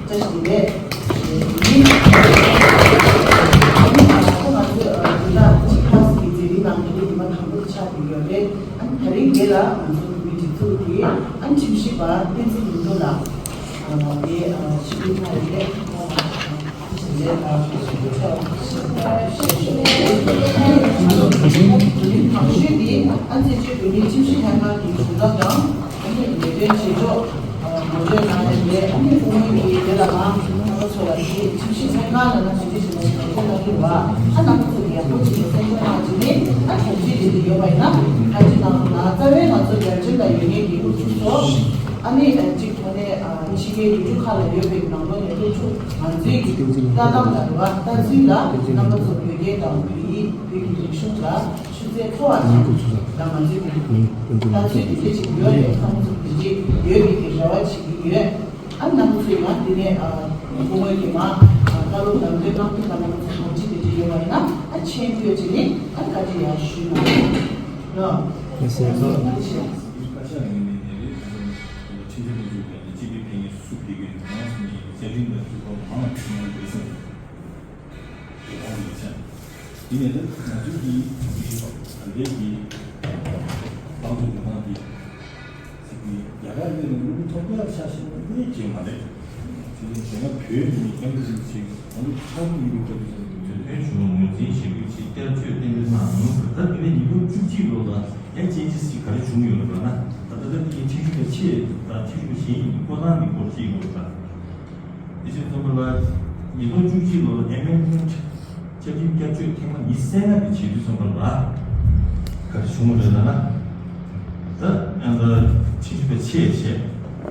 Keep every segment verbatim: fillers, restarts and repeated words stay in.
བཀྲ་ཤིས་བདེ་ལེགས། ཨ་ནི་ང་ཚོ་འདི་ལ་ཅིག་ཁ་སི་གི་མཛད་རིམ་ནང་གི་རིམ་པ་དང་པོ་དེ་ཆགས་ཀྱི་ཡོད་རེད། ཨ་ནི་ད་རིང་འདི་ལ་ང་ཚོ་བོད་མིའི་སྒྲིག་འཛུགས་ཀྱི་ཨ་ནི་ཁྲིམས་ཞིབ་པ་བསྟན་འཛིན་ལུང་རྟོགས་ལགས་དེ་ཞུ་གི་ཡོད་རེད། ཨ་ནི་གཅིག་ཐོག་ནས་ཕྱི་རྒྱལ་ཡུལ་གྲུ་ཁག་ལ་ཡོད་པའི་ནང་ལོགས་ནས་སློབ་ཕྲུག་ང་ཚོའི་གི་ལྟ་སྟངས་དང་ལྟ་ཚུལ་ལ་རྣམ་པ་ཚོ་བོད་སྐད་དང་བོད་ཡིག་བོད་ཀྱི་རིག་གཞུང་ལ་ཆུ་ཚད་མཐོ་བ་ཞིག་ལ་ང་ཚོའི་གི་ལྟ་ཚུལ་དེ་འདྲ་ཞིག་ཡོད་རེད། རྣམ་པ་ཚོ་དེ་འདྲ་ཡོད་པའི་གི་རེ་བ་བྱེད་ཀྱི་ཡོད། ཨ་རྣམ་པ་ཚོས་ང་འདི་ནས་སྐུ་ངོ་གི་མ་བཀའ་སློབ་ལམ་སྟོན་གནང་ཐུབ་པ་རྣམ་པ་ཚོ་གང་ཅི་དེ་འདྲ་ཡོད་པ་ཡིན་ན་ཨ་མཆན་ཕུལ་བྱས་ནས་ཨ་བཀའ་འདྲི་ཡང་ཞུས་གནང་རོགས། ཡེ་སི་ཡེ་སི། བཀའ་ཤག་ངོས་ནས་ནས་རེད། ཁྲིམས་འཛིན་ལྷན་ཚོགས་ཀྱི་སྤྱི་པའི་ཕན་ཡོན་སུ་ཕུལ་གྱི་ཡོད་ན་ཟེར་ནས་བཅའ་ཁྲིམས་དང་ཁྲིམས་ཁང་མང་ཆེ་བ་འགྲོ་སོང་རེད་ཟེར། དེ་གང་ཡིན་ཚེ། དེ་ནས་ད་ང་ཚོའི་གི་ད་ལྟའི་གི་ཏང་ཙུའུ་འགྲོ་སྟངས་འདི་ཚིག་གི་རྒྱ་གར་སྐད་ནས་སློབ་ཕྲུག་ཐོབ་རྒྱག་ཆ་ཤས་ནི་དཔེ་ཅན་མ་རེད། དེ་ནས་དེ་སྔ་བོད་ནས་ཀྱང་ཅིག་ང་ཚོ་ཕྲུ་གུ་ཡིན་པའི་སྐབས་སུ་ཐོན་བྱུང་བ་ངོས་འཛིན་བྱེད་དགོས་ཅིག་བསྐྱར་བཅོས་གཏན་འབེབས་གནང་ཡོང་། ད་དེ་ནས་ཉིས་སྟོང་བཅུ་གཅིག་ལོ་ལ་ཡང་ཅན་ཅིག་ག་རེ་བྱུང་ཡོད་རེད་ལབ་ན། ད་ལྟ་ད་ལྟའི་ཁྲིམས་ཞིབ་པ་ཆེ་དང་ཁྲིམས་ཞིབ་པ་གཞན་གཉིས་ཀྱི་བསྐོ་བཏང་གི་སྐོར་བཤད་ཡོད་རེད་ད། དེ་བཞིན་རྩོམ་པ་ལ་ཉིས་སྟོང་བཅུ་གཅིག་ལོར་ཨེ་མེན་ཌི་མེན་ཊི་བཅའ་ཁྲིམས་བསྐྱར་བཅོས་ཐེངས་མ་ཉི་ཤུ་རྩ་ལྔ་དེ་བྱེད་དུས་ཙམ་པ་ལ་ག་རེ་བྱུང་བ་རེད་ལབ་ན། ད་ཨ་ད་ཁྲིམས་ཞིབ་པ་ཆེ་བྱས།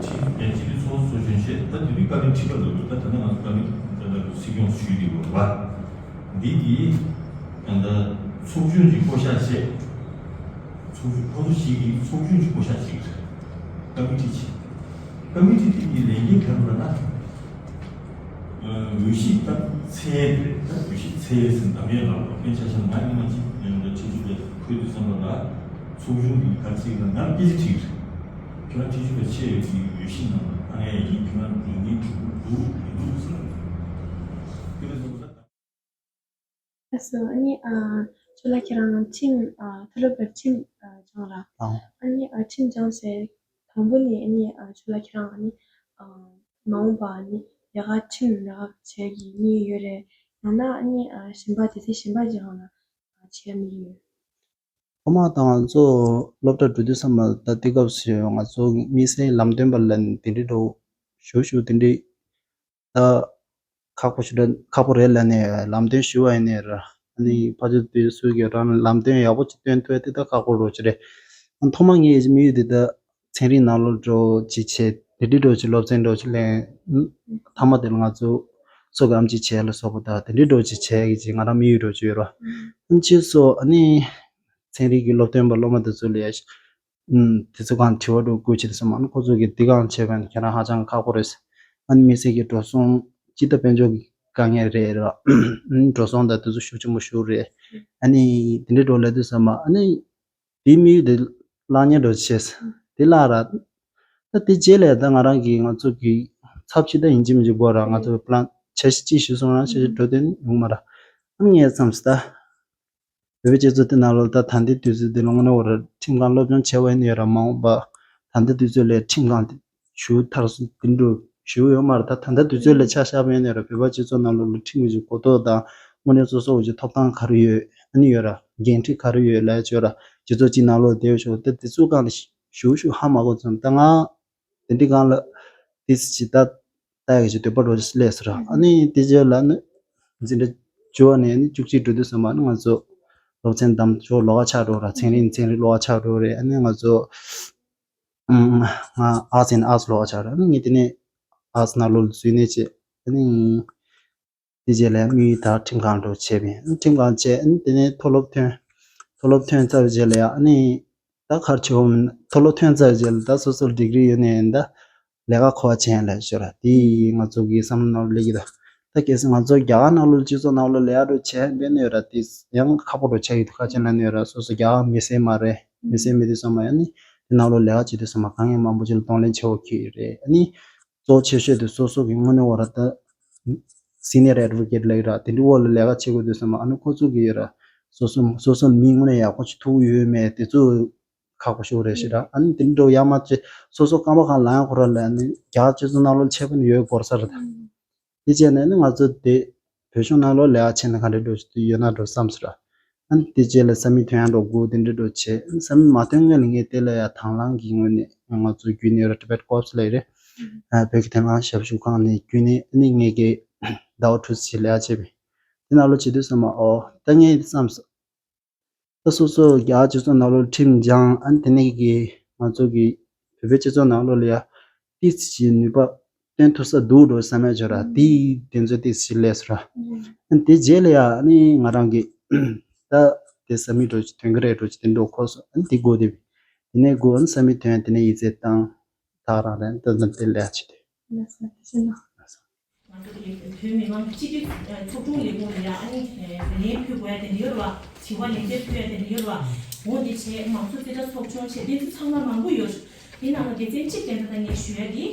ཁྲིམས་ཨེ་སྤྱི་འཐུས་ཚོགས་གཙོ་གསུམ་བྱས། ད་དེ་དུས་བཀའ་བློན་ཁྲི་པ་ལབ་དགོས། ད་ད་ནི་ང་ཚོ་བཀའ་བློན་ད་ད་སྲིད་སྐྱོང་ཞུས་བསྡད་ཡོད་རེད་བ། འདི་གིས་ཨ་ད་ཚོགས་ཆུང་གི་བསྐོ་གཞག་བྱས། ཚོགས་ཆུང་ཁོ་ཚོ་ཞིག་གིས་ཚོགས་ཆུང་གི་བསྐོ་གཞག་བྱེད་ཀྱི་རེད། ཀ་མི་ཊི་བྱས། ཀ་མི་ཊི་དེ་གི་ལས་འགན་ག་རེ་ལབ་ན། འོས་གཞི་ད་ཚད་རེད། ད་འོས་གཞི་ཚད་ཟིན་གདམ་ཡས་ལ་ལོག་པའི་ཆ་བཞག་ང་ཉི་མ་གཅིག་ཡང་ད་ཁྲིམས་ཞིབ་པའི་ཁུལ་དུ་བསམ་པ་ལ་ཚོགས་ཆུང་གི་ག་རེ་ཟེར་གི་ལབ་ན་སྐད་ཆ་དྲིས་རེད། ཁྱོད་རང་ཁྲིམས་ཞིབ་པ་ཆེ་ཡོད་ཀྱི་འོས་གཞི་ནང་ལ་ཨ་ཡ་ཡིན། ཁྱོད་རང་འགྲོ་ངེས་གྲུབ་འདུག་མི་འདུག་ཟེར་ལབ་རེད། དེ་རེད་སོང་ཙང་། ལགས་སོ། ཨ་ནི་ཨ་ཁྱོད་ལ་ཁྱེད་རང་ཁྲིམས་ཨ་མཐོ་སློབ་པར་ཁྲིམས་ཨ་སྦྱངས་ར། ཨང་། ཨ་ནི་ཨ་ཁྲིམས་སྦྱངས་ཚེ་དང་པོ་ནས་ཨ་ནི་ཨ་ཁྱོད་ལ་ཁྱེད་རང་ཨ་ནི་ཨ་མ་འོངས་པ་ཨ་ནི་ལས་ཀ་ཁྲིམས་ལས་ཀ་བྱེད་ཀྱི་དམིགས་ཡུལ་ཡོད་རེད། ཡང་ན་ཨ་ནི་ཨ་གཞན་པ་དེ་ཚེ་གཞན་པ་ཅིག་ཡང་ན་ཨ་བྱེད་དམིགས་ཡུལ་ཡོད། ཐོག་མ་དང་ང་ཚོ་སློབ་གྲྭ་འགྲོ་དུས་ཙམ་པ་ད་དེ་སྐབས་སུ་ང་ཚོ་དམིགས་བསལ་ལམ་སྟོན་པ་ལ་ནི་དེ་འདྲའི་འགྲོ་ཞུ་ཞུ་དེ་འདྲའི་ད་ཁག་པོ་ཞིག་རེད། ཁག་པོ་རེད་ལབ་ནས་ལམ་སྟོན་ཞུ་བ་ཡིན་ནའི་ར། ཨ་ནི་ཕ་ཚོ་དུས་སུ་གི་རང་ལམ་སྟོན་ཡག་པོ་ཅིག་སྟོན་ཐུབ་ཡ་དེ་ད་ཁག་པོ་རོ་ཅིག་རེད། ཨ་ཐོག་མ་ངའི་དམིགས་ཡུལ་དེ་ད་ཚན་རིག་ནང་ལོགས་འགྲོ་ཅིག་བྱས། དེ་འདྲའི་འགྲོ་ཅིག་སློབ་ཚན་འགྲོ་ཅིག་ལེན། མཐའ་མ་དེ་ལ་ང་ཚོ་སོ་གམ་ཅིག་བྱས་ལ་སོགས་པ་ད་དེ་འདྲའི་འགྲོ་ཅིག་བྱས་ཀྱི་ཅིག་ང་རང་དམིགས་ཡུལ་འགྲོ་ཅིག་ཡོད་ར། ཨ་ཕྱིས་སུ་ཨ་ནི་ཚན་རིག་གི་སློབ་སྟོན་པ་སློབ་མ་དེ་ཚོ་ལ་ཡ། ཨུམ། དེ་ཚོ་གང་དྲི་བ་འདྲ་བཀོད་ཅིག་སོང་། ཨ་ནི་ཁོ་ཚོ་གིས་འདི་གང་བྱས་པ་ཡིན་ན་ཁྱེད་རང་ཧ་ཅང་ཁག་པོ་རེད། ཨ་ནི་དམིགས་བསལ་གྱི་འགྲོ་སོང་སྤྱི་ཟླ་དཔལ་འབྱོར་གྱི་དཀའ་ངལ་རེད་ར། ཨ་ནི་འགྲོ་སོང་དང་དེ་ཚོ་ཤུགས་ཆེན་པོ་ཞིག་རེད། ཨ་ནི་དེ་འདྲའི་འགྲོ་ལབ་དུས་ཙམ་པ་ཨ་ནི་དེའི་དམིགས་ཡུལ་དེ་བརླག་ཉེན་འགྲོ་བྱས། དེ་བརླག་ར། ད་དེ་རྗེས་ལ་ད་ང་རང་གིས་ང་ཚོ་གི་ཚབ་ཅིག་ད་ཡིན་གཅིག་མིན་གཅིག་དགོས་ར། ང་ཚོ་པི་ལན་འཆར་གཞི་གཅིག་ཞུས་སོང་ར་འཆར་གཞི་འགྲོ་དོན་ཡོང་མ་ར། ཨ་ནི་ངས་བསམ་སོང་ད། བོད་པའི་སྤྱི་ཚོགས་དེ་ནང་ལོགས་ད་ད་ལྟའི་དུས་ཚོད་འདི་ལ་དངོས་གནས་འོ་ར་ཁྲིམས་ཁང་སློབ་སྦྱོང་བྱས་པ་ཡིན་ཡོད་ར། མ་འོངས་པ་ད་ལྟའི་དུས་ཚོད་ལས་ཁྲིམས་ཁང་དེ་ཞུ་མཐར་སོན་དེ་འདྲ་ཞུ་ཡོད་མ་རེད། ད་ད་ལྟ་དུས་ཚོད་ལ་ཆ་བཞག་པ་ཡིན་ཡོད་ར། བོད་པ་སྤྱི་ཚོགས་ནང་ལོགས་ལ་ཁྲིམས་ཀྱི་གོ་རྟོགས་དང་དངོས་གནས་སོ་སོ་གི་ཐོབ་ཐང་ག་རེ་ཡོད། ཨ་ནི་ཡོད་ར། འགན་འཁྲི་ག་རེ་ཡོད་ལབ་ཡོད་ར། སྤྱི་ཚོགས་གཅིག་ནང་ལོགས་བསྡད་ཡོད་ཆོག་ད་དེ་ཚོའི་སྒང་ལ་ཞུ་ཞུ་ཧ་མ་གོ་ཙམ་ད་ང་དེ་འདྲའི་སྒང་ལ་དེ་ཅི་ད། ལྟ་ཡག་ཅིག་འདོད་པ་འགྲོ་སླེབས་སོང་ར། ཨ་ནི་དེ་རྗེས་ལ་ནི་འཛིན་གྲྭ་བཅུ་པ་ནས་ནི་བཅུ་གཅིག་འགྲོ་དུས་ཙམ་པ་ནི་ང་ཚོ་སློབ་ཚན་དམ་ཕྱོགས་ལོགས་ཀ་ཆགས་འགྲོ་ར། ཚན་རིག་ཚན་རིག་ལོགས་ཀ་ཆགས་འགྲོ་རེད། ཨ་ནི་ང་ཚོ་ང་ཨར་ཊི་ཨེན་ཨར་ཊི་ལོགས་ཀ་ཆགས་ར། ཨ་ནི་ངས་དེ་ནས་ཨར་ཊི་ནང་ལོགས་ལ་འཛུལ་ནས་བྱས། ཨ་ནི་དེ་རྗེས་ལ་དམིགས་ཡུལ་ད་ཁྲིམས་ཁང་འགྲོ་བྱས་པས། ཨ་ནི་ཁྲིམས་ཁང་བྱས། ཨ་ནི་དེ་ནས་མཐོ་སློབ་ཐོན། མཐོ་སློབ་ཐོན་ཚར་རྗེས་ལ་ཡ་ཨ་ནི། ད་ག་རེ་བྱེད་དགོས་མིན། མཐོ་སློབ་ཐོན་ཚར་རྗེས་ལ་ད་སོ་སོར་ཌིག་རི་ཡོད་ནའི་ད་ལས་ཀ་འཁོར་བ་བྱེད་ཡ་ལ་ཤོར་ར། དེ་ང་ཚོ་གི་བསམ་བློ་ནང་ལ་སླེབས་ཀྱི་ད། ད་གལ་སྲིད་ང་ཚོ་རྒྱ་གར་ནང་ལོགས་སྤྱི་ཚོགས་ནང་ལོགས་ལས་ཀ་འདྲ་བྱས་པ་ཡིན་ན་ཡོད་ར། དེ་ཡང་ཁག་པོ་འགྲོ་ཆགས་ཀྱི་འདུག་ག་ཅི་ལབ་ན་ཡོད་ར། སོ་སོ་རྒྱ་གར་མི་སེར་མ་རེད། མི་སེར་མེད་དུས་ཙམ་པ་ཡང་ནི་དེ་ནང་ལོགས་ལས་ཀ་བྱེད་དུས་ཙམ་པ་དཀའ་ངལ་མང་པོ་ཅིག་ལ་གདོང་ལེན་བྱེད་དགོས་ཀྱི་ཡོད་རེད། ཨ་ནི། གཙོ་ཆེ་ཤོས་དེ་སོ་སོ་གི་དངོས་གནས་འོ་ར་ད་senior advocate ལབ་ཡོད་ར། དེ་འདྲའི་འོག་ལ་ལས་ཀ་བྱེད་དགོས་དུས་ཙམ་པ་ཨ་ནི་ཁོ་ཚོ་གི་ཡོད་ར། སོ་སོ་སོ་སོ་མི་དངོས་གནས་ཡག་པོ་ཅིག་ཐུག་ཡོད་མེད་དེ་ཚོ་ཁག་པོ་ཤོར་རེད་ཤི་ར། ཨ་ནི་དེ་འདྲ་ཡང་མ་ཅི་སོ་སོ་རྐང་པ་གང་ལ་ཡང་ཁོ་ར་ལ་ནི་རྒྱ་སྤྱི་ཚོགས་ནང་ལོགས་ཆད་པ་ནི་ཡོད་དགོས་ས་རེད་ད། དེ་བྱས་ནས་ནི་ང་ཚོ་དེ་བོད་གཞུང་ནང་ལོགས་ལས་ཀ་བྱས་ན་ག་འདྲ་འགྲོ་ཡོད་ན་འགྲོ་བསམ་ཟེར། ཨ་ནི་དེ་རྗེས་ལ་ས་མིག་ཐོན་ཡག་འགྲོ་དགོས་དེ་འདྲ་འགྲོ་བྱས། ས་མིག་མ་ཐོན་སྔོན་ལ་ངས་དེ་ལ་ཡ་དང་བླངས་ཀྱི་ངོས་ནས་ང་ཚོ་བརྒྱུད་ནས་ར་Tibet Corps ལ་ཡི་རེད། ཨ་བོད་ཀྱི་དེ་སྔ་ཞབས་ཞུ་ཁང་ནས་བརྒྱུད་ནས་ཨ་ནི་ངས་ཀྱི་ཟླ་བ་དྲུག་ཅིག་ལས་ཀ་བྱས་པས། དེ་ནང་ལོགས་བྱེད་དུས་ཙམ་པ་ཨོ་ད་ངས་བསམ་སོང་། ད་སོ་སོ་རྒྱ་སྤྱི་ཚོགས་ནང་ལོགས་ཁྲིམས་སྦྱངས་ཨ་ནི་དེ་ནས་ཀྱི་ང་ཚོ་གི་བོད་པའི་སྤྱི་ཚོགས་ནང་ལོགས་ལ་ཡ་ཏིས་ཀྱི་ནུས་པ་བཏོན་ཐུབ་ས་འདུག་འགྲོ་བསམ་ཡ་བྱོས་ར། དེའི་དེ་ཚོ་ཏིས་ཀྱི་ལས་སུ་ར། ཨ་ནི་དེ་རྗེས་ལ་ཡ་ཨ་ནི་ང་རང་གི་ད་དེ་ས་མིག་འགྲོ་ཅིག་ཐོན་གི་རེད་འགྲོ་ཅིག་དེ་འགྲོ་ཁོ་སོ་ཨ་ནི་དེ་དགོས་དེ། དེ་ནས་དགོས་ཨ་ནི་ས་མིག་ཐོན་དེ་ནས་ཡིག་ཚད་བཏང་། ཐག་རང་རེད་ད་ཙམ་དེ་ལས་ཆེ་དེ། ལགས་སོ་ཐུགས་རྗེ་གནང་། ང་ཚོ་གི་བོད་མི་མང་སྤྱི་འཐུས་ཚོགས་ཆུང་ལས་ཁུངས་ལ་ཡ་ཨ་ནི་ལན་ཕུལ་དགོས་ཡ་དེ་འདྲ་ཡོད་རེད་བ། དྲི་བ་ལན་འདེབས་ཕུལ་ཡ་དེ་འདྲ་ཡོད་རེད་བ། འོ་འདི་བྱས་མང་གཙོ་རྩིས་ཁྲ་ཚོགས་ཆུང་བྱས་དེ་ཚོ་ཚང་མ་མང་པོ་ཡོད་རེད། དེ་ནང་ལ་སྡེ་ཚན་གཅིག་དེ་འདྲ་ད་ངས་ཞུ་ཡ་གི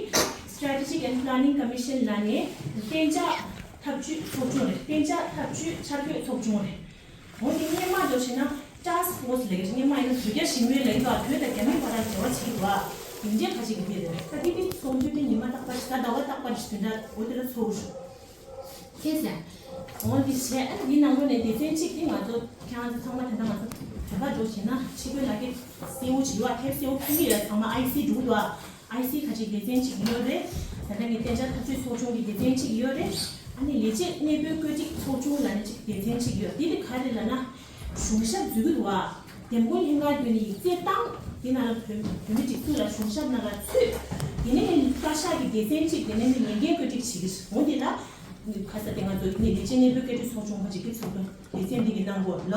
Strategic and Planning Commission ལབ་ནས་གཏན་འཇགས་ཐབས་ཇུས་ཚོགས་ཆུང་རེད། གཏན་འཇགས་ཐབས་ཇུས་འཆར་འགོད་ཚོགས་ཆུང་རེད། འོ་དེ་སྔོན་མ་འདྲ་བྱས་ན་Task Force ལབ་ཀྱི་རེད། སྔོན་མ་ཡིན་ན་བོད་རྒྱ་ཞི་མོལ་ལབ་ཀྱི་འདུག་བོད་དང་རྒྱ་མི་བར་ལ་འབྲེལ་བ་བྱེད་ཀྱི་འདུག་ཡིན་གཅིག་ཁ་ཅིག་གི་དེ་རེད། ད་དེ་དེ་ཚོགས་འདུ་དེ་ཉི་མ་རྟག་པར་ཞིག་ད་ཟླ་བ་རྟག་པར་ཞིག་དེ་འདྲ་འོ་དེ་འདྲ་ཚོགས་རུ་ཁེལ་སོང་། འོ་དེ་བྱས་ཨ་ནི་དེ་ནང་ལོགས་ནས་སྡེ་ཚན་གཅིག་དེ་ང་ཚོ་ཁྱེད་རང་ཚོ་ཚང་མ་ད་ལྟ་ང་ཚོ་བོད་པ་འདྲ་བྱས་ན་ཕྱི་རྒོལ་ལག་ཁྱེར་གསལ་བོ་བྱེད་ཡོད། ཨ་ཁྱེར་གསལ་བོ་ཕུལ་གྱི་ཡོད། ཚང་མ་ཨའི་སི་འགྲོ་གི་འདུག་ཨ། ཨའི་སི་ཁ་ཅིག་སྡེ་ཚན་གཅིག་ཡོད་རེད། ད་ལྟ་ངས་གཏན་འཇགས་ཐབས་ཇུས་ཚོགས་ཆུང་གི་སྡེ་ཚན་གཅིག་ཡོད་རེད། ཨ་ནི་ལས་བྱེད་གནས་སྤོའི་བཀོད་སྒྲིག་ཚོགས་ཆུང་ལབ་ནས་གཅིག་སྡེ་ཚན་གཅིག་ཡོད། འདི་ནི་ག་རེ་ལབ་ན་གཞུང་ཞབས་འཛུལ་གྱི་འདུག་བ། འདེམས་བསྐོ་ལྷན་ཁང་བརྒྱུད་ནས་ཡིག་ཚད་བཏང་། དེ་ནང་ལ་བོད་བོད་མི་སྒྲིག་འཛུགས་ལ་གཞུང་ཞབས་ནང་ལ་ཚུད། དེ་ནས་བཀའ་ཤག་གི་སྡེ་ཚན་གཅིག་དེ་ནས་ནི་ལས་འགན་བཀོད་སྒྲིག་བྱེད་ཀྱི་རེད། འོ་འདི་ལ་ཁ་ས་དེ་ང་ཚོ་ནི་ལས་བྱེད་གནས་སྤོའི་བཀོད་སྒྲིག་ཚོགས་ཆུང་ཁ་ཅིག་གིས་ཚོགས་འདུ་སྡེ་ཚན་འདི་གི་གནང་དགོས་ལ།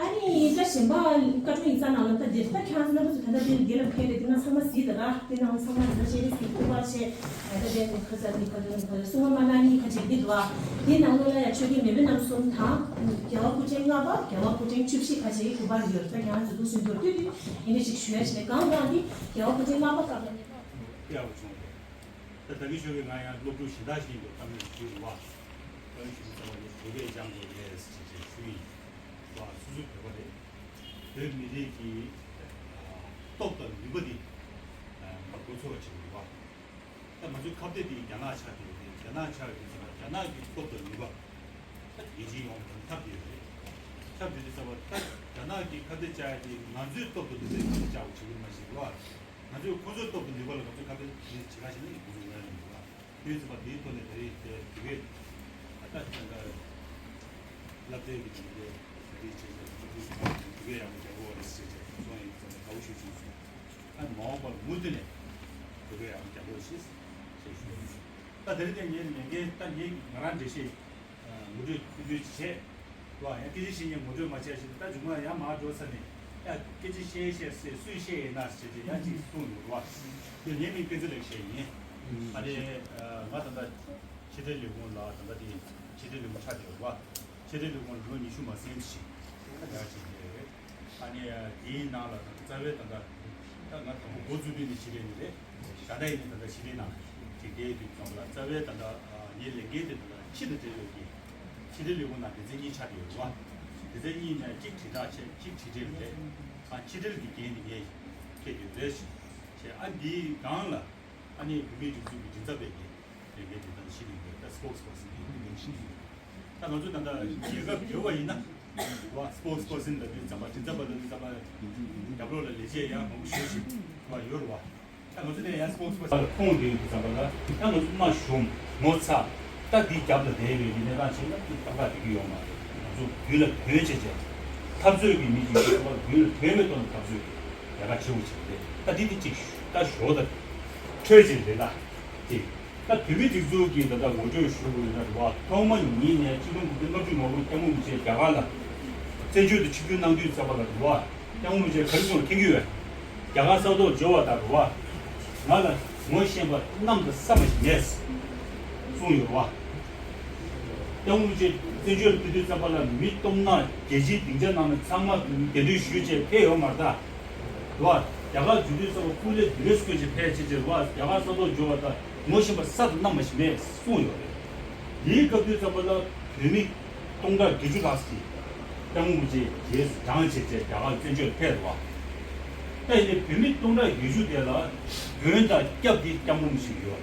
ཨ་ནི་ད་གཞན་པ་བཀའ་དྲུང་ཡིག་ཚང་ནང་ལ་ད་འདིར་ད་ཁྱེད་རང་ཚོ་རྣམ་པ་ཚོ་ད་ལྟ་འདིར་འདི་ལ་ཕེབས་ཏེ་འདི་ན་ཚང་མ་གཟིགས་ད་ར། འདི་ནང་ཚང་མ་ད་ལྟ་ཤེས་རིག་གི་སྐུ་པར་བྱས་ད་ལྟ་འདིར་ཁ་ས་འདི་ཁ་ས་འདི་ཁ་ས་སྲུང་མ་མ་ན་ནི་ཁ་ཅིག་འདི་འདུག་ཨ། འདི་ནང་ལོགས་ལ་ཡ་ཆོས་རྒྱལ་མེས་པོ་རྣམ་གསུམ་དང་རྒྱལ་བ་སྐུ་ཕྲེང་ལྔ་པ་རྒྱལ་བ་སྐུ་ཕྲེང་བཅུ་བཞི་ཁ་ཅིག་གི་སྐུ་པར་ཡོད། ད་ཁྱེད་རང་ཚོ་འདུག་སེ་མདོར་བསྡུས་ཏེ་ཡིན་གཅིག་ཞུ་ཡ་བྱས་ནས་གང་གང་འདི་རྒྱལ་བ་སྐུ་ཕྲེང་ལྔ་པ་སྐབས་ལ་ནས་ཡག་པོ་བྱུང་རེད། ད་ད་གིན་ཞོགས་ཀས་ང་ཡང་སློབ་ཕྲུག་གཞན་དག་ཞིག་ཡིན་འདུག་གཏམ་རྒྱུད་ཞུས་རེད་བ། གཏམ་རྒྱུད་ཞུས་ཙམ་པ་ནི་བོད་སྐད་སྦྱང་དགོས་རེད་ཟེར་བྱས་ཞུས་ཡིན་བ། སོ་སོ་བོད་པ་རེད། བོད་མི་རིགས་ཀྱི་སྟོབས་དང་ནུས་པ་འདི་ང་ཚོ་གོ་ཚོད་པ་བྱེད་དགོས་རེད་བ། ད་ང་ཚོའི་ཁ་གཏད་འདི་རྒྱ་ནག་ཆགས་བསྡད་ཡོད་རེད། རྒྱ་ནག་ཆགས་ཡོད་ཙང་རྒྱ་ནག་གི་སྟོབས་དང་ནུས་པ་ད་རྒྱལ་སྤྱིའི་ཡོངས་ལ་ཁྱབ་བསྡད་ཡོད་རེད། ཁྱབ་བསྡད་དུས་ཙམ་པ་ད་རྒྱ་ནག་གི་ཁ་གཏད་བཅག་ཡ་དེ་ང་ཚོའི་སྟོབས་དང་ནུས་པའི་ཁ་གཏད་བཅག་པ་བྱེད་དགོས་མ་ཤེས་རེད་བ། ང་ཚོས་ཁོ་ཚོའི་སྟོབས་དང་ནུས་པ་ལ་ང་ཚོས་ཁ་གཏད་ནི་བྱེད་ཁ་ཤེས་ནི་ཡིན་ཁོ་ཚོའི་ངོས་ནས་ཡིན་པ། དེའི་ཚོད་པ་དེའི་ཐོག་ནས་ད་རེས་དེ་དེ་གས་ཨ་ད་ད་ད་བསླབ་ཚན་གྱི་དེ་གས་ད་རེས་བྱས་བྱས་ཁོ་ཚོའི་ཐོག་ནས་དེ་གས་ཡག་པོ་རྒྱག་དགོས་རེད་ཟེར་བྱས་སོང་ཡིན་ཙང་དགའ་བོ་ཞིག་བྱུང་སོང་། ཨ་མ་འོངས་པར་མུ་མཐུད་ནས་དེ་གས་ཡག་པོ་རྒྱག་དགོས་ཞེས་ཞེས་ཞུ་ཡ་ཡིན། ད་དེ་རིང་དེ་ངས་ལས་འགན་ད་ངས་ང་རང་འགྲེལ་བཤད། ངོ་སྤྲོད་ཐུང་ཐུང་ཅིག་བྱས། ལ་ཡང་སྐད་ཆ་བཤད་མཁན་ངོ་སྤྲོད་མ་བྱས་ཤིང་ད་མཇུག་མ་ཡང་མར་འགྲོ་ཚར་ནས་ཡང་སྐད་ཆ་བཤད་བཤད་ཟེར་སུས་བཤད་ཡིན་ན་ཟེར་ཏེ་ཡང་ཅིག་གསུངས་འདུག་བ། དེ་ངའི་མིང་བསྟན་འཛིན་ལེགས་བཤད་ཡིན། ཨ་ནི་ང་ད་ལྟ་ཕྱི་དྲིལ་ལས་ཁུངས་ལ་ད་ལྟ་དེ་ཕྱི་དྲིལ་ལས་ཁུངས་ཆགས་བསྡད་ཡོད་བ། ཕྱི་དྲིལ་ལས་ཁུངས་ལ་ལོ་ཉི་ཤུ་མ་ཟིན་ཞིག་ད་ཡར་ཕྱིན་བསྡད་ཡོད་རེད། ཨ་ནི་དེའི་ནང་ལ་ད་ལྟ་རྩ་བའི་ད་ལྟ་ད་ང་དང་པོ་འགོ་བཙུགས་དུས་ནས་ཕྱི་དྲིལ་ནས་རེད། ད་ལྟ་ཡིན་ནའི་ད་ལྟ་ཕྱི་དྲིལ་ནང་ཅིག་བསྡད་དུས་ཙམ་པ་ལ་རྩ་བའི་ད་ལྟ་ངའི་ལས་འགན་དེ་ད་ལྟ་ཕྱི་དང་འབྲེལ་ཡོད་ཀྱི་ཕྱི་དྲིལ་ལས་ཁུངས་ནང་སྡེ་ཚན་གཉིས་ཆགས་ཡོད་རེད་བ། སྡེ་ཚན་གཉིས་ནས་གཅིག་དྲིལ་བསྒྲགས་བྱས་གཅིག་ཕྱི་དྲིལ་རེད། ཨ་ཕྱི་དྲིལ་གྱི་འགན་དེ་ངས་འཁྱེར་ཡོད་རེད། བྱས་ཨ་འདིའི་སྒང་ལ་ཨ་ནི་བོད་མིའི་སྒྲིག་འཛུགས་ཀྱི་མགྲིན་ཚབ་པའི་འགན་ལས་འགན་དེ་ད་ལྟ་ཕྱི་དྲིལ་རེད། ད་སི་པོག་སི་པར་སན་གྱི་འགན་ཕྱི་དྲིལ་རེད། ད་ང་ཚོ་ད་ལྟ་རྒྱལ་ཁབ་བརྗེ་བ་ཡིན་ན་བ་སི་པོག་སི་པར་སན་ལ་དུས་ཙམ་པ་མགྲིན་ཚབ་པ་ལ་དུས་ཙམ་པ་རྒྱབ་ལོགས་ལ་ལས་བྱེད་ཡང་མང་པོ་ཞེ་ཅིག་བ་ཡོད་རེད་བ། ད་ང་ཚོ་དེ་ཡང་སི་པོག་སི་པར་སན་ལ་ཁོང་དེ་ཡོད་དུས་ཙམ་པ་ལ་ཡང་ང་ཚོ་མ་ཞུམ་ངོ་ཚ་ད་འདི་རྒྱབ་ལ་བསྡད་པའི་གནས་སྟངས་ཆེན་པོ་འདི་ཏག་ཏག་བསྡད་ཀྱི་ཡོད་མ་རེད། ང་ཚོ་རྒྱུད་ལ་དོན་བྱེད་བྱས་འཐབ་རྩོད་ཀྱི་མི་ཞིག་ཡིན་ཙམ་པ་རྒྱུད་ལ་དོན་མེད་ཐོག་ནས་འཐབ་རྩོད་ཀྱི་ལས་ཀ་བྱེད་དགོས་བྱེད་ཀྱི་རེད། ད་འདི་འདི་གཅིག་ད་ཞོག་ད་འཕྲོས་ཅིག་རེད་ད། དེ། ད་བོད་མིའི་སྒྲིག་འཛུགས་ཀྱི་ད་ལྟ་ངོ་སྤྲོད་ཞུ་དགོས་ན་རེད་བ། ཐོག་མ་ཉིད་ནས་གཅིག་སྟོང་དགུ་བརྒྱ་ལྔ་བཅུ་ང་དགུ་སྐྱབས་མགོན་རིན་པོ་ཆེ་རྒྱ་གར་ལ་བཙན་བྱོལ་དུ་ཆིབས་བསྒྱུར་གནང་དུས་ཙམ་པ་ལ་རེད་བ། སྐྱབས་མགོན་རིན་པོ་ཆེ་ག་རེ་གསུངས་མཁྱེན་གྱི་ཡོད། རྒྱ་གར་ས་ཐོག་འབྱོར་བ་དང་རེད་བ། ང་ལ་ངོ་ཤེས་པ་གནམ་དང་ས་མ་ཞིག་མེད། གསུངས་ཡོད་རེད་བ། སྐྱབས་མགོན་རིན་པོ་ཆེ་བཙན་བྱོལ་ལ་ཕེབས་དུས་ཙམ་པ་ལ་མི་སྟོང་ནག་རྒྱལ་སྤྱིའི་སྡིངས་ཆ་ནང་ནས་ཚང་མ་གདན་འདྲེན་ཞུས་བྱས་ཕེབས་ཡོད་མ་རེད་ད། རེད་བ། རྒྱ་གར་འཛུལ་དུས་ཙམ་པ་སྐུ་ལས་འདི་འདྲས་བསྐོས་བྱས་ཕེབས་བྱས་བྱས་རེད་བ། རྒྱ་གར་ས་ཐོག་འབྱོར་བ་དང་། ངོ་ཤེས་པ་གསར་དུ་གནང་བ་ཞིག་མེད་གསུངས་ཡོད་རེད། དེའི་སྐབས་དུས་ཙམ་པ་ལ་བོད་མི་སྟོང་ཕྲག་བརྒྱད་ཅུ་ལྷག་ཅིག་སྐྱབས་མགོན་རིན་པོ་ཆེ་རྗེས་སུ་འབྲང་བྱས་བྱས་རྒྱ་གར་བཙན་བྱོལ་ཕེབས་རེད་བ། ད་ཡིན་ནའི་བོད་མི་སྟོང་ཕྲག་བརྒྱད་ཅུ་དེ་ལ་མགོན་དང་སྐྱབས་དེ་སྐྱབས་མགོན་རིན་པོ་ཆེ་ཡོད་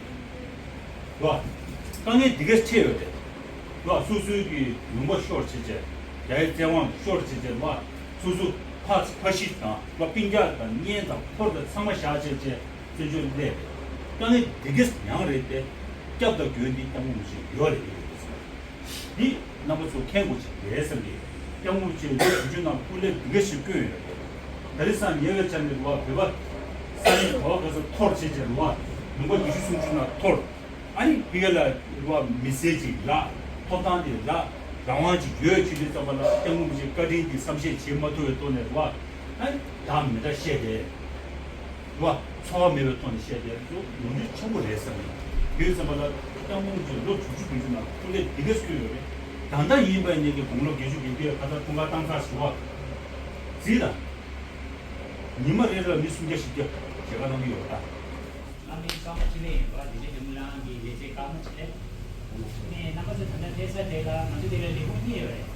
རེད་བ། དཀའ་ངལ་འདི་གས་འཕྲད་ཡོད་རེད་བ། སོ་སོའི་གི་ལུང་པ་ཤོར་བྱས་བྱས་རྒྱའི་བཙན་དབང་ཤོར་བྱས་བྱས་བ། སོ་སོ་ཕ་ཕ་གཞིས་དང་བ་སྤུན་ཀྱག་དང་གཉེན་དང་ཕོར་དང་ཚང་མ་བཞག་བྱས་བྱས། བཙན་བྱོལ་སླེབས་པས། དཀའ་ངལ་འདི་གས་མྱངས་རེད་དེ། སྐྱབས་དང་མགོན་འདི་སྐྱབས་མགོན་རིན་པོ་ཆེ་ཡོད་རེད་ཡོད་རེད་ཟེར། འདི་རྣམ་པ་ཚོ་མཁྱེན་དགོས་ཀྱི་རེད་བསམ་གི། སྐྱབས་མགོན་རིན་པོ་ཆེ་ལོ་བདུན་ཅུ་ནང་སྐུ་ལས་འདི་གས་ཞིག་བསྐྱོན་ཡོད་རེད། དེང་སང་ཉེ་བའི་ཆར་ནས་རུ་བ་བོད་པ་ས་ཡོམ་ག་བ་ག་ས་འཐོར་བྱས་བྱས་རུ་བ་ལུང་པ་ཉི་ཤུ་སུམ་ཅུ་ནང་འཐོར། ཨ་ནི་ཕ་གི་ལ་རུ་བ་མི་སེར་ཅིག་རག་ཐོབ་ཐང་དེ་རག་རང་དབང་ཅིག་ཡོད་བྱས་དུས་ཙམ་པ་ལ་སྐྱབས་མགོན་རིན་པོ་ཆེའི་བཀའ་དྲིན་འདི་བསམ་ཤེས་བྱེད་མ་ཐུབ་པའི་ཐོག་ནས་རུ་བ་ཨ་ནི་བདག་མི་འདྲ་བཤད་དེ། རེད་བ། འཚོ་བ་མེད་པའི་ཐོག་ནས་བཤད་དེ་ཚོ་ནོར་འཁྲུལ་ཆེན་པོ་རེད་བསམ་ནས། དུས་ཙམ་པ་ལ་སྐྱབས་མགོན་རིན་པོ་ཆེ་ལོ་དྲུག་ཅུ་བདུན་ཅུ་ནང་སྐུ་ལས་འདི་གས་བསྐྱོན་ཡོད་རེད། ད་ལྟ་ཡིན་པ་ཡིན་ནའི་གི་དགུང་ལོ་བརྒྱད་ཅུ་གྱ་བརྒྱད་ཁ་ཚ་འཁྲུངས་སྐར་བཏང་ཚར་ཞུ་བ། གཟིགས་དང་། ཉི་མ་རེ་རེ་ལ་མི་སུམ་བརྒྱ་བཞི་བརྒྱ་མཇལ་ཁ་གནང་གི་ཡོད་རེད་ད། ང་མི་ཚང་མ་ཅི་ལས་ཡིན་པ་ལས་བྱེད་འདེམས་བསྐོ་ལྷན་ཁང་གི་ལས་བྱེད་ཀརྨ་ཆེ་ལས། ངས་རྣམ་པ་ཚོ་ད་ལྟ་ཕེབས་ས་དེ་ལ་ང་ཚོ་དེ་ལ་ལས་ཁུངས་གཉིས་ཡོད་རེད།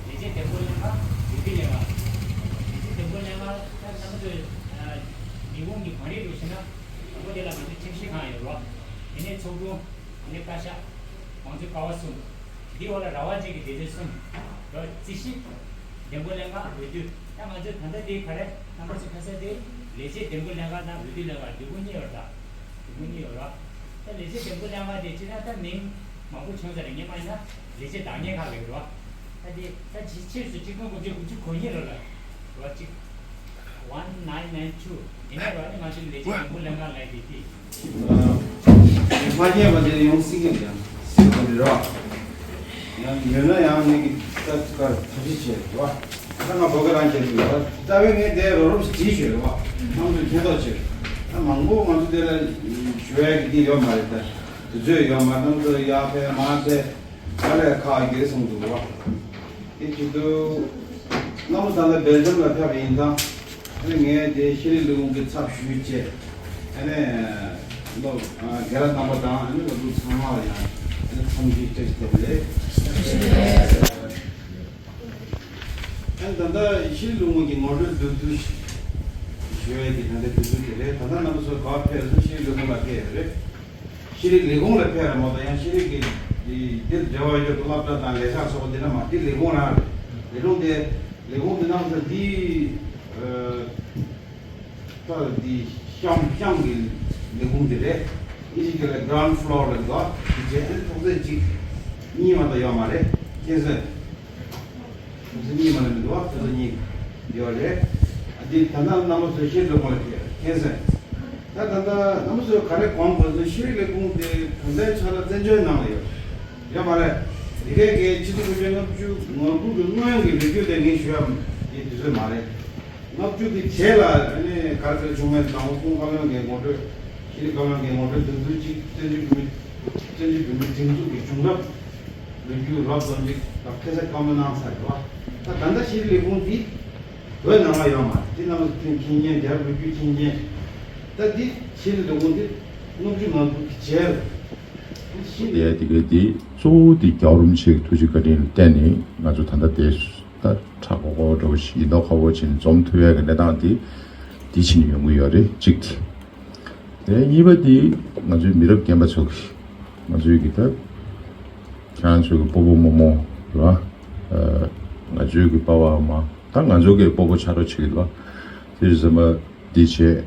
ལས་བྱེད་འདེམས་བསྐོ་ལྷན་ཁང་། འོས་བསྡུ་ལྷན་ཁང་། ལས་བྱེད་འདེམས་བསྐོ་ལྷན་ཁང་ད་རྣམ་པ་ཚོས་ལས་ཁུངས་ཀྱི་གང་རེད་འདུག་ཞེ་ན། དང་པོ་དེ་ལ་ང་ཚོའི་ཁྲིམས་ཞིབ་ཁང་ཡོད་རེད། དེ་ནས་ཚོགས་དྲུང་། དེ་ནས་བཀའ་ཤག་དམངས་གཙོའི་ཀ་བ་གསུམ། འདི་འོག་ལ་ར་བ་བཅས་ཀྱི་སྡེ་ཚན་གསུམ། ར་བ་རྩིས་ཞིབ། འདེམས་བསྐོ་ལྷན་ཁང་། འོས་བསྡུ། ད་ང་ཚོས་ད་ལྟ་འདི་ག་རེ་རྣམ་པ་ཚོས་ཕེབས་ས་དེ་ལས་བྱེད་འདེམས་བསྐོ་ལྷན་ཁང་དང་འོས་བསྡུ་ལྷན་ཁང་ལས་ཁུངས་གཉིས་ཡོད་རེད་ད། ལས་ཁུངས་གཉིས་ཡོད་རེད། ད་ལས་བྱེད་འདེམས་བསྐོ་ལྷན་ཁང་དེ་སྤྱིར་ན་ད་མིང་མང་པོ་བྱུང་ཚར་རེད། སྔོན་མ་ཡིན་ན་ལས་བྱེད་བདག་གཉེར་ཁང་ལབ་ཡོད་རེད། ད་དེ་ད་ཕྱིས་སུ་ཆིག་སྟོང་དགུ་བརྒྱ་དགུ་བཅུ་གོ་གཉིས་ལོ་ལ་རེད་གཅིག one nine nine two ཡིན་ན་ར་ནི་ང་ཚོའི་ལས་བྱེད་འདེམས་བསྐོ་ལྷན་ཁང་ལ་དེ་དེ། མ་རྒྱས་པ་དེ་ཡོང་སྲིད་ཀྱི་ཡང་སྲིད་པ་འདི་ར། ཡང་ཡོད་ན་ཡང་ངེད་ཀྱི་ལྟ་ཀར་ཐབས་ཤེས་བྱས་ར། ད་ང་བོད་སྐད་རང་བྱས་ཡོད་ར། རྩ་བའི་ངས་དེ་རོབ་རོབ་བྲིས་ཤོད་ར། ང་ཚོས་མཁྱེན་རྟོགས་བྱས། ད་མང་པོ་ང་ཚོ་དེ་ལ་ཞུ་ཡ་གི་དེ་ཡོད་མ་རེད་ད། དུས་ཚོད་ཡོད་མ་རེད། ང་ཚོ་ཡར་ཕེབས་མར་ཕེབས། ད་ལས་ཁག་གི་སོང་འདུག་ར། དེ་བྱེད་དུས། རྣམ་པ་ཚོ་ད་ལྟ་སྦེལ་ཇམ་ལ་ཕེབས་པ་ཡིན་ཙང་། ཨ་ནི་ངས་དེ་ཤེས་རིག་ལས་ཁུངས་ཀྱི་ཚབ་ཞུས་བྱས། ཨ་ནི། ལོ། རྒན་ལགས་རྣམ་པ་དང་ཨ་ནི་སློབ་ཕྲུག་ཚང་མ་ལ་ཡང་ཨ་ནི་འཚམས་འདྲི་བཀྲ་ཤིས་བདེ་ལེགས། ཨ་ནི་ད་ལྟ་ཤེས་རིག་ལས་ཁུངས་ཀྱི་ངོ་སྤྲོད་མདོར་བསྡུས་ཞུ་ཡས་ཀྱི་ད་ལྟ་དུས་ཚོད་དེ་རེད། ད་ལྟ་རྣམ་པ་ཚོ་ག་པར་ཕེབས་སོང་། ཤེས་རིག་ལས་ཁུངས་ལ་ཕེབས་ཡོད་རེད། ཤེས་རིག་ལས་ཁུངས་ལ་ཕེབས་རེད་མ་གཏོགས་ཡང་ཤེས་རིག་གི་འདི་འདིར་འབྲེལ་བ་ཡོད་པའི་སློབ་གྲྭ་དང་ལས་འཆར་སོགས་པ་འདི་འདྲ་མ་འདི་ལས་ཁུངས་རང་རེད། ལས་ཁུངས་དེ་ལས་ཁུངས་འདི་ནང་ས་འདི་ཨ་ད་འདི་གཤམ་གཤམ་གྱི་ལས་ཁུངས་འདི་རེད། ཨིན་ཇི་སྐད་ལ་ground floor ལ་འདུག་འདི་བྱས་ཏེ་ཐོག་ཚད་གཅིག་གཉིས་མ་གཏོགས་ཡོད་མ་རེད། མཁྱེན་སོང་། ཐོག་ཚད་གཉིས་མ་ལ་མི་འདུག་བ། ཐོག་ཚད་གཉིས་ཡོད་རེད། ཨ་འདི་ད་ལྟ་རྣམ་པ་ཚོས་ཤེས་རྒྱུ་མ་ལ་ཐེ་མཁྱེན་སོང་། ད་ད་ལྟ་རྣམ་པ་ཚོས་ག་རེ་གོ་དགོས་ཚུལ་ཤེས་རིག་ལས་ཁུངས་དེ་གང་ལྟར་ཆ་ལ་བཙན་བྱོལ་ནང་ལ་ཡོད་ཡོད་མ་རེད། འདི་གའི་གའི་ཕྱི་ཚེས་དགུ་བཅུ་ལྔ་བཅུ་ང་དགུ་གི་སྔོན་གྱི་ལོ་རྒྱུས་དེ་ངས་ཞུ་ཡ་དེ་དུས་ཚོད་མ་རེད། ལྔ་བཅུ་གི་རྗེས་ལ་ཨ་ནི་ག་རེ་བྱུང་མེད་དང་པོ་ཀུན་བཀའ་བློན་གྱི་ངོ་སྤྲོད། ཤེས་རིག་བཀའ་བློན་གྱི་ངོ་སྤྲོད་མདོར་བསྡུས་ཅིག་བཙན་བྱོལ་བོད་མི་བཙན་བྱོལ་བོད་མིའི་སྒྲིག་འཛུགས་ཀྱི་བྱུང་རབས། ལོ་རྒྱུས་རབ་ཙམ་ཅིག་ད་ཁ་ཤས་བཀའ་མོལ་གནང་ཚར་ཡོད་པ། ད་ད་ལྟ་ཤེས་རིག་ལས་ཁུངས་འདི་བོད་ནང་ལ་ཡོད་མ་རེད། འདི་རྣམ་པ་ཚོ་མཁྱེན་མཁྱེན། རྒྱལ་རབས་ལོ་རྒྱུས་མཁྱེན་མཁྱེན། ད་འདི་ཤེས་རིག་ལས་ཁུངས་འདི་ལྔ་བཅུ་ང་དགུ་གི་རྗེས་ལ་ཤེས་རིག་དེ་ག་འདི་གཙོ་བོ་འདི་རྒྱལ་བ་རིན་པོ་ཆེ་གི་ཐུགས་རྗེ་བཀའ་དྲིན་ལ་བརྟེན་ནས་ང་ཚོ་ད་ལྟ་དེ་ད་ཁྲ་གོ་གོ་འདྲ་བོ་ཞིག་ཡིན་མདོག་ཁ་པོ་བྱས་ནས་འཛོམས་ཐུབ་ཡ་གི་གནས་སྟངས་འདི་འདི་ཕྱིན་ཡོང་གི་ཡོད་རེད། གཅིག་དེ། དེ་གཉིས་པ་དེ་ང་ཚོའི་མི་རབས་རྒན་པ་ཚོ་གི་ང་ཚོའི་གི་ད་ཁྱེད་རང་ཚོའི་གི་སྤོ་བོ་རྨོ་མོ་རེད་བ། ང་ཚོའི་གི་པ་ཕ་མ་ད་ང་ཚོ་གི་སྤོ་བོ་ཆ་རོགས་བྱེད་ཀྱི་རེད་བ། དེ་རེད་ཟེར་མ་འདི་བྱས།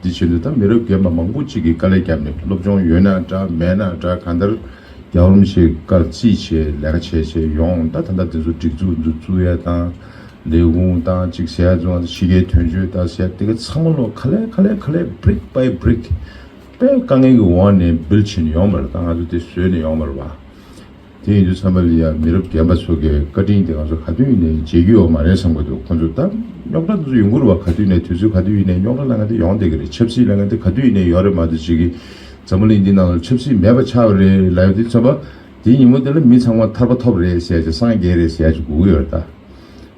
འདི་བྱས་འདི་ད་མི་རབས་རྒན་པ་མང་པོ་གཅིག་གིས་དཀའ་ལས་བརྒྱབ་ནས་སློབ་སྦྱོང་ཡོད་ན་འདྲ་མེད་ན་འདྲ་གང་ལྟར་རྒྱལ་བ་རིན་པོ་ཆེའི་བཀའ་བརྩིས་བྱས་ལས་ཀ་བྱས་བྱས་ཡོང་ད་ད་ལྟ་དེ་ཚོ་སྒྲིག་འཛུགས་འཛུགས་བཙུགས་ཡ་དང་། ལས་ཁུངས་དང་གཅིག་ཟེར་ཡ་ཚོ་ཕྱི་རྒྱལ་དོན་གཅོད་དང་ཟེར་ཡ་དེ་ག་ཚང་མ་ལོ་ག་ལེ་ག་ལེ་ག་ལེ་brick by brick དཔེ་དཀའ་ངལ་གྱི་འོག་ནས་build་བྱས་ནས་ཡོང་བ་རེད། ད་ང་ཚོ་དེ་བཟོས་ནས་ཡོང་བ་རེད་བ། དེ་ཡིན་དུས་ཚང་མ་ལ་ཡ་མི་རབས་རྒན་པ་ཚོ་གི་བཀའ་དྲིན་དེ་ང་ཚོ་ག་དུས་ཡིན་ནའི་བརྗེད་རྒྱུ་ཡོད་མ་རེད་བསམ་གི་འདུག་ཁོང་ཚོ་ད་རྙོག་དྲ་དེ་ཚོ་ཡོང་གི་རེད་བ། ག་དུས་ཡིན་ནའི་དུས་ཚོད་ག་དུས་ཡིན་ནའི་རྙོག་དྲ་ལབ་མཁན་དེ་ཡོང་བསྡད་ཀྱི་རེད། ཆབ་སྲིད་ལབ་མཁན་དེ་ག་དུས་ཡིན་ནའི་ཡོད་རེད་མ་གཏོགས་ཅིག་གི་འཛམ་བུ་གླིང་འདི་ནང་ལ་ཆབ་སྲིད་མེད་པ་ཆགས་པ་རེད་ལབ་ཡོང་དུས་ཚང་མ་དེའི་ཉིན་མོ་དེ་ལ་མི་ཚང་མ་ཐར་པ་ཐོབ་རེད་ཟེར་ཅིག་སངས་རྒྱས་རེད་ཟེར་ཅིག་དགོས་ཀྱི་ཡོད་རེད་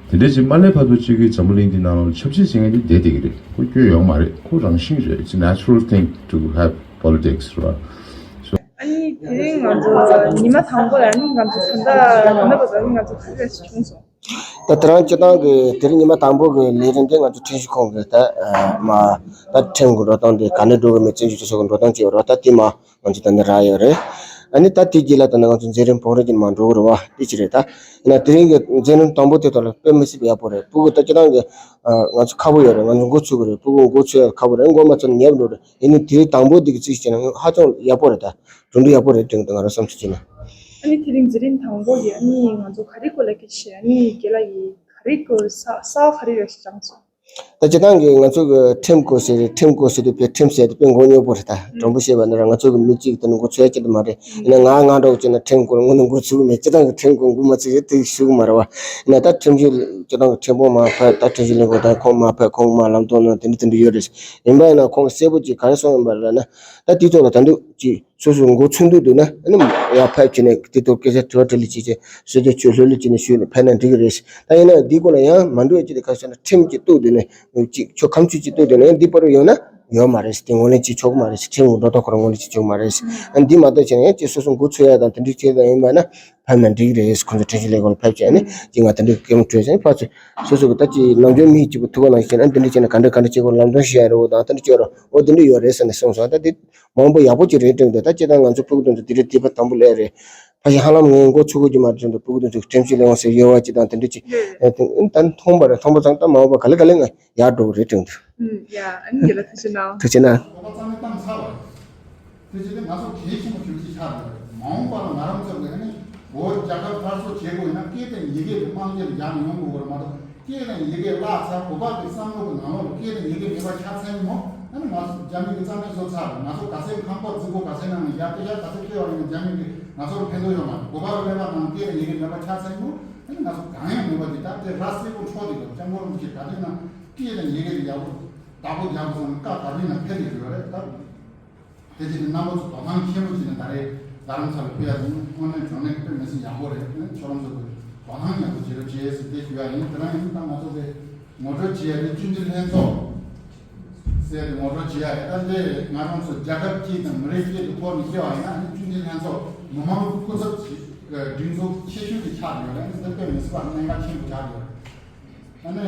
ད། དེ་འདྲ་ཅིག་མ་སླེབས་བར་དུ་གཅིག་གིས་འཛམ་བུ་གླིང་འདི་ནང་ལ་ཆབ་སྲིད་ཟེར་མཁན་དེ་བསྡད་བསྡད་ཀྱི་རེད། ཁོ་སྐྱོན་ཡོད་མ་རེད། ཁོ་རང་བཞིན་རེད། It's a natural thing to have politics རེད་ དེ་རིང་ང་ཚོ་ཉི་མ་དང་པོ་ལ་ནི་ང་ཚོ་ད་ལྟ་ད་ལྟ་བར་དུ་ནི་ང་ཚོ་ག་རེ་རེ་བྱུང་སོང་། ད་དེ་རིང་སྤྱི་བཏང་གི་དེ་རིང་ཉི་མ་དང་པོ་གི་ལས་རིམ་དེ་ང་ཚོ་ཁྲིམས་ཞིབ་ཁང་གི་ད་མ་ད་ཁྲིམས་ཀྱི་འགྲོ་སྟངས་དེ་ག་ནས་འགྲོ་གི་མེད་བཙན་བྱོལ་སྤྱི་ཚོགས་ཀྱི་འགྲོ་སྟངས་ཅིག་ཡོད་རེད་བ། ད་དེ་མ་ང་ཚོ་ད་ནི་རག་ཡོད་རེད། ཨ་ནི་ད་དེ་རྗེས་ལ་ད་ནི་ང་ཚོ་མཛད་རིམ་བང་རིམ་གྱི་མ་འགྲོ་གི་རེད་བ། དེ་ཅི་རེད། ད་ཡིན་ན་དེ་རིང་གི་མཛད་རིམ་དང་པོ་དེ་ཐོག་ལ་དཔེ་མི་སྲིད་པ་ཡག་པོ་རེད། སྤུ་གུ་ད་སྤྱི་བཏང་གི་ང་ཚོ་ཁག་པོ་ཡོད་རེད། ང་ཚོ་འགོ་ཚུགས་གི་རེད། སྤུ་གུ་འགོ་ཚུགས་ཡག་ཁག་པོ་རེད། མགོ་མ་ཚོས་ཉེ་བར་འགྲོ་རེད། ཡིན་ནའི་དེ་རིང་དང་པོ་དེ་གི་རྩིས་བྱས་ན་ཧ་ཅང་ཡག་པོ་རེད། ད་གྲུབ་འབྲས་ཡག་པོ་རེད་དྲན་གི་འདུག་ང་རང་བསམ་ཚུལ་བྱས་ན། ཨ་ནི་དེ་རིང་མཛད་རིམ་དང་པོ་ཡི་ཨ་ནི་ང་ཚོ་ག་རེ་སྐོར་ལ་སྐད་ཆ་བཤད། ཨ་ནི་རྒན་ལགས་ཀྱིས་ག་རེ་སྐོར་ས་ས་ག་རེ་ཡོད་ཞེས་དྲངས་སོང་། ད་སྤྱི་བཏང་གི་ང་ཚོ་གི་ཁྲིམས་སྐོར་ཟེར་རེད། ཁྲིམས་སྐོར་ཟེར་དུས་དཔེ་ཁྲིམས་ཟེར་དུས་དཔེ་མགོ་རྙོག་པོ་རེད། ད་དྲང་པོ་བཤད་པ་ན་ར་ང་ཚོ་གི་མི་གཅིག་དེ་ནི་མགོ་ཚོས་ཡ་གཅིག་ཏུ་མ་རེད། ཡིན་ན་ང་ང་འདྲ་བོ་བྱས་ན་ཁྲིམས་སྐོར་ངོ་ནས་མགོ་ཚོས་གི་མེད། སྤྱི་བཏང་གི་ཁྲིམས་སྐོར་མགོ་མ་ཚོས་ཡ་དེ་ཞུ་གི་མ་རེད་བ། ཡིན་ན་ད་ཁྲིམས་ཞིབ་སྤྱི་བཏང་གི་ཁྲིམས་དཔོན་མར་ཕེབས། ད་ཁྲིམས་ཞིབ་ལས་ཁུངས་ད་ཁོང་མར་ཕེབས། ཁོང་མར་ལམ་སྟོན་གནང་། དེ་འདྲ་དེ་འདྲ་ཡོད་རེད། ཡིན་པ་ཡིན་ན་ཁོང་གི་གསལ་པོ་ཅིག་ག་རེ་གསུངས་ཡོད་པ་རེད་ལབ་ན། ད་དེའི་ཐོག་ལ་ད་འདུག་ཅིག་སོ་སོ་མགོ་ཚོས་འདུག་འདུག་ན་ཨ་ནི་ཡར་ཕེབས་བྱས་ནས་དེ་ཐོག་སྐད་ཆ་དྲི་བ་དྲིས་ལན་བྱས་བྱས་སོ་སོ་ཆོས་ལྷོད་ལྷོད་བྱས་ནས་ཞུས་ནས་ཕེབས་ན་འགྲིག་གི་རེད། ད་ཡིན་ན་འདིའི་སྐོར་ལ་ཡང་མ་འགྲོ་ཡ་ཅིག་དེ་ག་ཟེར་ན་ཁྲིམས་ཀྱི་གཏུག་འདུག་ནས་ཅིག་ཁྱོད་ཁ་མཆུ་ཅིག་གཏུག་འདུག་ནས་འདི་བར་དུ་ཡོང་ན་ཡོད་མ་རེད། དེ་ངོས་ལེན་བྱེད་ཆོག་གི་མ་རེད། ཁྲིམས་ཀྱི་འགྲོ་སྟངས་ཁོ་རང་ངོས་ལེན་བྱེད་ཆོག་གི་མ་རེད། ཨ་འདི་མ་གཏོགས་བྱས་ན་ཡང་ཅིག་སོ་སོ་མགོ་ཚོས་ཡ་དང་དེ་འདྲ་བྱས་ཡ་ཡིན་པ་ན་ཕེབས་ན་འགྲིག་གི་རེད། ཁོང་ཚོ་ཁྲིམས་ཞིབ་ལས་ཁུངས་ལ་ཕེབས་བྱས་ནས་ཅིག་ང་དེ་འདྲ་སྐད་མོ་བྲོས་བྱས་ནས་ཕར་ཚུར་སོ་སོ་གི་ད་ཅིག་ནམ་རྒྱུན་མི་གཅིག་པུ་ཐུག་པ་ནང་བཞིན་ཨ་འདི་འདྲ་བྱས་ན་ག་འདྲ་ག་འདྲ་བྱེད་དགོས་ལམ་སྟོན་ཞུ་ཡ་རེད་འོ་དང་དེ་འདྲ་བྱས་རོགས་འོ་དེ་འདྲ་ཡོད་རེད་ཟེར་ནས་གསུངས་སོང་། ད་དེ་མང་པོ་ཡག་པོ་ཅིག་རེད་དྲན་འདུག་ད་སྤྱིར་བཏང་ང་ཚོ་ཕྲུ་གུ་དེ་ཚོ་དེ་རིང་དེ་པ་དང་པོ་སླེབས་རེད། ཕ་གཞིས་ཧ་ལམ་ངས་མགོ་ཚོས་གི་མ་རེད་དྲན་འདུག་ཕྲུ་གུ་དེ་ཚོ་ཁྲིམས་ཞིབ་ལས་ཁུངས་ཟེར་ཡོད་པ་ཅིག་དང་དེ་འདྲ་ཅིག་ཡོད་རེད། ད་མཐོང་པ་རེད། མཐོང་པ་ཙང་ད་མ་འོངས་པ་ག་ལེ་ག་ལེ་ང་ཡར་འགྲོ་གི་རེད་དྲན་འདུག་ཨུམ། ཡ། ཨ་ནི་རྒན་ལགས་ཐུགས་རྗེ་གནང་། ཐུགས་རྗེ་གནང་། དེ་བྱས་ཏེ་ང་ཚོ་གལ་ཆེན་པོ་ཞེ་པོ་ཅིག་ཆགས་ཡོད་རེད། མ་འོངས་པ་ལ་ང་རང་ཚོ་ལ་ནི་བོད་རྒྱལ་ཁབ་སླར་གསོ་བྱེད་དགོས་ཡིན་ན་སྐད་དང་ཡི་གེ་དེ་རྨང་གཞི་ལ་བཞག་ནས་ཡོང་དགོས་པ་རེད་མ་གཏོགས། སྐད་དང་ཡི་གེ་བརླག་ཚར། བོད་པ་གི་བསམ་བློ་གི་ནང་ལོགས་ལ་སྐད་དང་ཡི་གེ་མེད་པ་ཆགས་ཚར་ཡིན་ནོ། ཨ་ནི་ང་ཚོ་རྒྱ་མི་གི་རྩ་མེད་བཟོ་ཚར་རེད། ང་ཚོ་ག་ཚད་ཁང་པ་རྫིག་པོ་ག་ཚད་ནང་ནས་ཡར་ཏེ་ཡར་ག་ཚད་ཁྱེར་བ་ཡིན་ན་རྒྱ་མི་གི་ང་ཚོར་ཕན་ཐོགས་ཡོད་མ་རེད། བོད་པ་གི་ཀླད་པ་ནང་སྐད་དང་ཡི་གེ་མེད་པ་ཆགས་ཚར་ཡིན་ནོ། ཨ་ནི་ང་ཚོ་གང་ཡང་མེད་པ་ཅིག་ད་དེ་ར་སེ་པོ་འཕྲོག་དེ་གི་སྐྱབས་མགོན་རིན་པོ་ཆེ་ག་དུས་ན་སྐད་དང་ཡི་གེ་དེ་ཡག་པོ་བདག་པོ་རྒྱག་དགོས་བསམ་ནས་བཀའ་ག་དུས་ན་ཕེབས་བསྡད་ཀྱི་ཡོད་རེད་ད། དེ་བྱས་ཏེ་རྣམ་པ་ཚོ་དོ་སྣང་ཆེན་པོ་བྱས་ནས་ད་རེས་རྡ་རམ་ས་ལ་ཕེབས་ཡ་དེ་ནི་དངོས་གནས་དྲང་གནས་དཔེ་མི་སྲིད་ཡག་པོ་རེད། ཁྱོད་རང་ཚོ་གི་དོ་སྣང་ཡག་པོ་བྱེད་རོགས་བྱེད་ཟེར་དེ་ཞུ་ཡ་ཡིན། དེ་རང་ཡིན་ད་ང་ཚོ་གི་ངོ་སྤྲོད་བྱེད་ཡ་དེ་བཅུ་འདི་ལྷན་ཚོགས་ཟེར་ཏེ་ངོ་སྤྲོད་བྱེད་ཡ་རེད། ད་འདི་ང་རང་ཚོ་རྒྱལ་ཁབ་སྤྱི་དང་མི་རིགས་སྤྱི་དུ་ཐོག་ནས་བཤད་པ་ཡིན་ན་ནི་བཅུ་འདི་ལྷན་ཚོགས་མི་མང་སྐུ་ཚབ་ཀྱི་སྒྲིག་འཛུགས་ཆེ་ཤོས་ཀྱི་ཆགས་ཡོད་རེད། འདི་དཔེ་མི་སྲིད་པ་གནད་འགག་ཆེན་པོ་ཆགས་ཡོད་རེད། ཨ་ནི་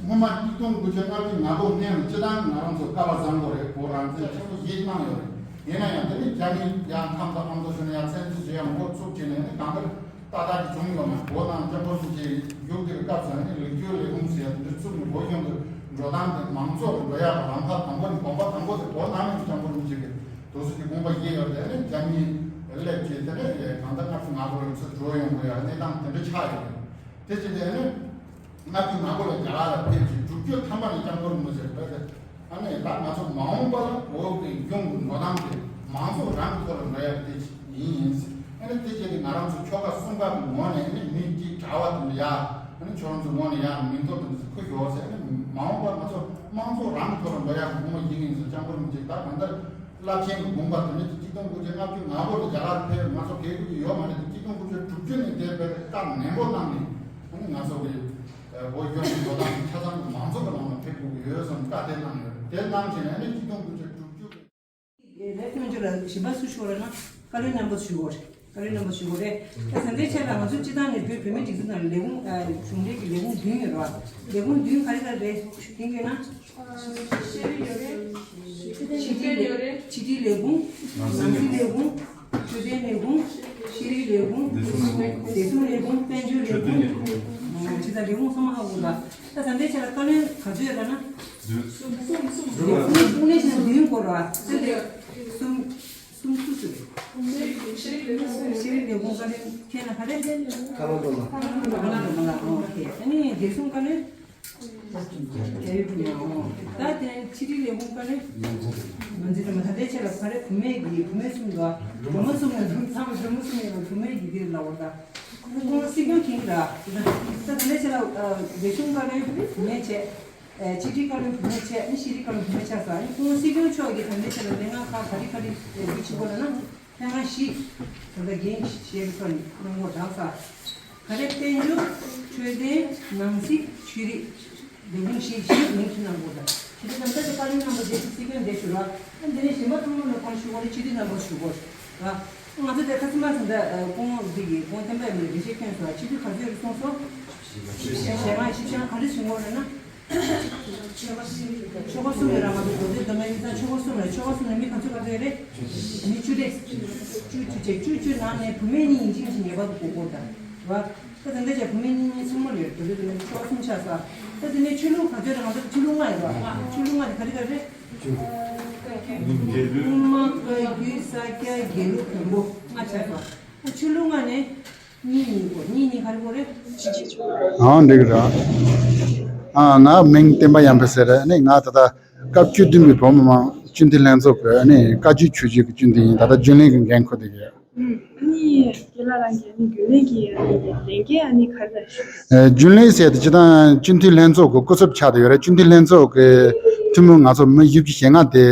སྔོན་མ་གཅིག་སྟོང་དགུ་བརྒྱ་ལྔ་བཅུ་ང་དགུ་སྔོན་ལ་སྤྱི་བཏང་ང་རང་ཚོ་སྐལ་བ་བཟང་པོ་རེད། བོད་རང་བཙན་ཆེན་པོ་ཡིད་གནང་ཡོད་རེད། ཡིན་ན་ཡང་དེ་ནི་རྒྱ་མི་ཡང་ཁམས་དང་ཨ་མདོ་ཞུ་ན་ཡང་བཙན་འཛུལ་བྱེད་ཡང་མགོ་ཚུགས་བྱས་ནས་ནི་གང་ལྟར་ཏག་ཏག་ཅིག་བྱུང་ཡོད་མ་རེད། བོད་ནང་སྐྱབས་མགོན་རིན་པོ་ཆེ་བཞུགས་དེ་གི་སྐབས་སུ་ནི་ལེགས་བཅོས་ལས་ཁུངས་ཟེར་འདི་ཚུགས་ནས་བོད་གཞུང་གི་འགྲོ་སྟངས་དེ་མང་ཚོགས་ཀྱི་འགྲོ་ཡག་གི་ལམ་ཁ་དང་པོ་ནས་གོམ་པ་དང་པོ་དེ་བོད་ནང་ནས་སྐྱབས་མགོན་རིན་པོ་ཆེ་གི་དུས་ཚོད་ཀྱི་དགོངས་པ་བཞེས་ཡོད་རེད། དེ་ནི་རྒྱ་མིའི་སླེབས་བྱས་དེ་ནི་གང་ལྟར་ལྔ་བཅུ་ང་དགུ་ལ་ཚུར་འགྲོ་ཡོང་དགོས་ཡག་གནས་སྟངས་དེ་འདྲ་ཆགས་ཡོད་རེད། དེ་བྱས་ཏེ་ནི། ལྔ་བཅུ་ང་དགུ་ལ་རྒྱ་གར་ལ་ཕེབས་ཀྱི་དྲུག་ཅུ་ཐམ་པ་ནས་སྐྱབས་མགོན་རིན་པོ་ཆེ་ཕེབས་ཏེ། ཨ་ནི་ད་ང་ཚོ་མ་འོངས་པ་ལ་བོད་ཀྱི་གཞུང་གི་འགྲོ་སྟངས་དེ་མང་ཚོགས་རང་གི་ཐོག་ལ་འགྲོ་ཡག་དེ་ཡིན་ཡིན། ཨ་ནི་དེ་བྱས་ཏེ་ང་རང་ཚོ་ཆོལ་ཁ་གསུམ་ཀ་གི་ངོས་ནས་ཨ་ནི་མི་གཅིག་དྲ་བ་དེ་འདྲ་ཡ། ཨ་ནི་ཁྱོད་རང་ཚོ་ངོས་ནས་ཡ་མིང་ཐོ་དེ་འདྲ་ཁུར་ཤོག་ཟེར། ཨ་ནི་མ་འོངས་པ་ང་ཚོ་དམངས་གཙོ་རང་གི་ཐོག་ལ་འགྲོ་ཡག་གི་དགོངས་པ་བཞེས་ཀྱི་ཡིན་ཟེར། སྐྱབས་མགོན་རིན་པོ་ཆེ་ད་གང་ལྟར། རླབས་ཆེན་གྱི་དགོངས་པ་དེ་ནི་གཅིག་སྟོང་དགུ་བརྒྱ་ལྔ་བཅུ་ང་དགུ་ལ་རྒྱ་གར་ཕེབས། ང་ཚོ་གལ་དགོས་ཀྱི་ཡོད་མ་རེད་དེ། གཅིག་སྟོང་དགུ་བརྒྱ་དྲུག་ཅུ་ནས་དེ་བས་བཀའ་ནན་པོ་གནང་ནས་ང་ཚོ་གི་བོད་ལྗོངས་ཀྱི་འགྲོ་སྟངས་ཆ་ཚང་གི་མང་ཚོགས་ཀྱི་ནང་ལ་ཕེབས་དགོས་ཀྱི་ཡོད་བསམ་བཀའ་དེ་གནང་ཡོད་རེད། དེ་གནང་བྱས་ནས་ནི་གཅིག་སྟོང་དགུ་བརྒྱ་དྲུག་ཅུ་ལས་དོན་ཅུ་ལ་གཞན་པ་སུ་ཞུ་བ་རེད་ན་བཀའ་བློན་རྣམ་པ་ཞུ་དགོས་རེད། བཀའ་བློན་རྣམ་པ་ཞུ་དགོས་རེད། ད་ད་ལྟའི་ཆ་ལ་ང་ཚོ་སྤྱི་བཏང་ནས་བོད་བོད་མིའི་སྒྲིག་འཛུགས་ནང་ལས་ཁུངས་གཞུང་འབྲེལ་གྱི་ལས་ཁུངས་བདུན་ཡོད་རེད་བ། ལས་ཁུངས་བདུན་ག་རེ་ག་རེ་རེད་དེ་ཡིན་ན། ཤེས་རིག་ཡོད་རེད། ཕྱི་དྲིལ་ལས་ཕྱི་དྲིལ་ལས་ཁུངས། ནང་སྲིད་ལས་ཁུངས། འཕྲོད་བསྟེན་ལས་ཁུངས། ཤེས་རིག་ལས་ཁུངས། བདེ་སྲུང་ལས་ཁུངས། བདེ་སྲུང་ལས་ཁུངས། དཔལ་འབྱོར་ལས་ཁུངས། འཕྲོད་བསྟེན་ལས་ཁུངས། ཨོ་ཇི་ལྟར་ལས་ཁུངས་ཚང་མ་ཧ་གོ་ལ། ད་ད་ལྟའི་ཆ་ལ་བཀའ་བློན་ག་ཚོད་ཡོད་ལ་ན། བདུན། གསུམ་གསུམ་གསུམ་གསུམ་ལས་ཆ་བདུན་སྐོར་བ་ཚོད་དེ་གསུམ་གསུམ་བཅུ་ཚོད་རེད། ཤེས་རིག་ལས་ཁུངས་བཀའ་བློན་ཁྱེད་ན་ག་རེ། ཁ་ལོ་སྒྲོལ་མ། ཁ་ལོ་སྒྲོལ་མ་ལ། ཨོ་ཁེ། ཨ་ནི་བདེ་སྲུང་བཀའ་བློན། རྒྱ་ཡུལ་ཕུ་ནུ། ད་དེ་ཕྱི་དྲིལ་ལས་ཁུངས་ཀ་ནས་ངོས་འཛིན་དུ་མ། ད་ལྟའི་ཆ་ལ་ག་རེ་བུད་མེད་ཀྱི་བུད་མེད་གསུམ་འདུག་སྒྲོལ་མ་གསུམ་ཡོད། ཚང་མ་སྒྲོལ་མ་གསུམ་ཡོད་པ་བུད་མེད་ཀྱི་དེ་ལ་འོ་ད། ཁོང་སྲིད་སྐྱོང་མཁན་གྱི་ལ། ད་ད་ལྟའི་ཆ་ལ་བདེ་སྲུང་བཀའ་བློན་བུད་མེད་བྱས། ཕྱི་དྲིལ་བཀའ་བློན་བུད་མེད་བྱས། ཨ་ནི་ཤེས་རིག་བཀའ་བློན་བུད་མེད་ཆགས་སོང་། ཨ་ནི་ཁོང་སྲིད་སྐྱོང་མཆོག་གིས་ད་ལྟའི་ཆ་ལ་ལས་ང་ཁག་ག་རེ་ག་རེ་འདི་བྱེད་དགོས་ལ་ན། ལྷན་ཁང་བཞི། ད་ལྟ་འགན་བཞེས་པའི་ཐོག་ནས་གནང་སྒོ་བསྒྲགས་ས། ག་རེ་དཔལ་འབྱོར། འཕྲོད་བསྟེན། ནང་སྲིད། ཤེས་རིག་ལས་ཁུངས་བཞི་བཞི་མིང་ཁྲིད་གནང་དགོས་ད། དེ་ཚོ་ད་ལྟ་དེ་བཀའ་བློན་རྣམ་པ་བདེ་སྲུང་སྲིད་སྐྱོང་བདེ་ཞུ་ར། ཨ་འདི་ནས་གཞན་པ་ཚང་མ་ལ་གང་ཞུ་དགོས་རེད། སྤྱི་འཐུས་རྣམ་པ་ཞུ་དགོས་ར། ང་ཚོ་དེ་ཁ་སང་མ་ཚོ་འདི་ཨ་སྐུ་ངོ་འདི་གི་སྐུ་ངོ་བསྟན་པ་ཡིན་ནས་འགྲེལ་བཤད་བསྐྱོན་སོང་། ཆེ་བསྟོད་ག་ཚོད་རེད་གསུངས་སོང་། ཞེ་ལྔ། ཞེ་ལྔ་ག་རེ་ཞུ་དགོས་རེད་ན། ཆོལ་ཁ་གསུམ་ཡོད་ར། ང་ཚོ་རྡོ་རྗེ་གདན་མའི་ཡིག་ཚང་ཆོལ་ཁ་གསུམ་རེད། ཆོལ་ཁ་གསུམ་ལ་མི་ག་ཚོད་ག་ཚོད་རེད། མི་བཅུ་རེད། བཅུ་བཅུ་བཅས་བཅུ་བཅུ་ནང་ནས་བུད་མེད་གཉིས་ཡིན་གཅིག་མིན་གཅིག་ངེས་པར་དུ་དགོས་དགོས་ད། ར། ད་ད་ལྟ་བྱས་བུད་མེད་གཉིས་གཉིས་ཚང་མ་ཡོད། རྡོ་རྗེ་གདན་མའི་ཆོལ་ཁ་གསུམ་ཆགས་སོང་། ད་དེ་ནས་ཆོས་ལུགས་ག་ཚོད་རེད། ང་ཚོ་ཆོས་ལུགས་ལྔ་ཡོད་ར། ཆོས་ལུགས་ལྔ་དེ་ག་རེ་ག་རེ་རེད། དབུ་མ། བཀའ་བརྒྱུད། ས་སྐྱ། དགེ་ལུགས། བོན་པོ། ལྔ་ཆགས་སོང་། ད་ཆོས་ལུགས་ལྔ་ནས། གཉིས་གཉིས་དགོས། གཉིས་གཉིས་ག་རེ་དགོས་རེད། ཨང་། འགྲིག་ར། ཨ། ང་མིང་བསྟན་པ་ཡར་འཕེལ་ཟེར་རེད། ཨ་ནི་ང་ད་ལྟ་སྐབས་བཅུ་བདུན་པའི་བོད་མི་མང་སྤྱི་འཐུས་ལྷན་ཚོགས་ཀྱི་ཨ་ནི་བཀའ་བརྒྱུད་ཆོས་བརྒྱུད་ཀྱི་སྤྱི་འཐུས་ཡིན། ད་ལྟ་རྒྱུན་ལས་ཀྱི་འགན་འཁུར་བསྡད་ཡོད། ཨ་ནི་རྒན་ལགས་རང་གི་ཨ་ནི་རྒྱུན་ལས་ཀྱི་ཨ་ནི་ལས་འགན་ཨ་ནི་ག་རེ་རེད་ཞུ། ཨ། རྒྱུན་ལས་ཟེར་དེ་སྤྱིར་བཏང་སྤྱི་འཐུས་ལྷན་ཚོགས་ཀྱི་སྐུ་ཚབ་ཆགས་བསྡད་ཡོད་རེད། སྤྱི་འཐུས་ལྷན་ཚོགས་ཀྱི་འཐུས་མི་ང་ཚོ་མི་བཞི་བཅུ་ཞེ་ལྔ་དེ།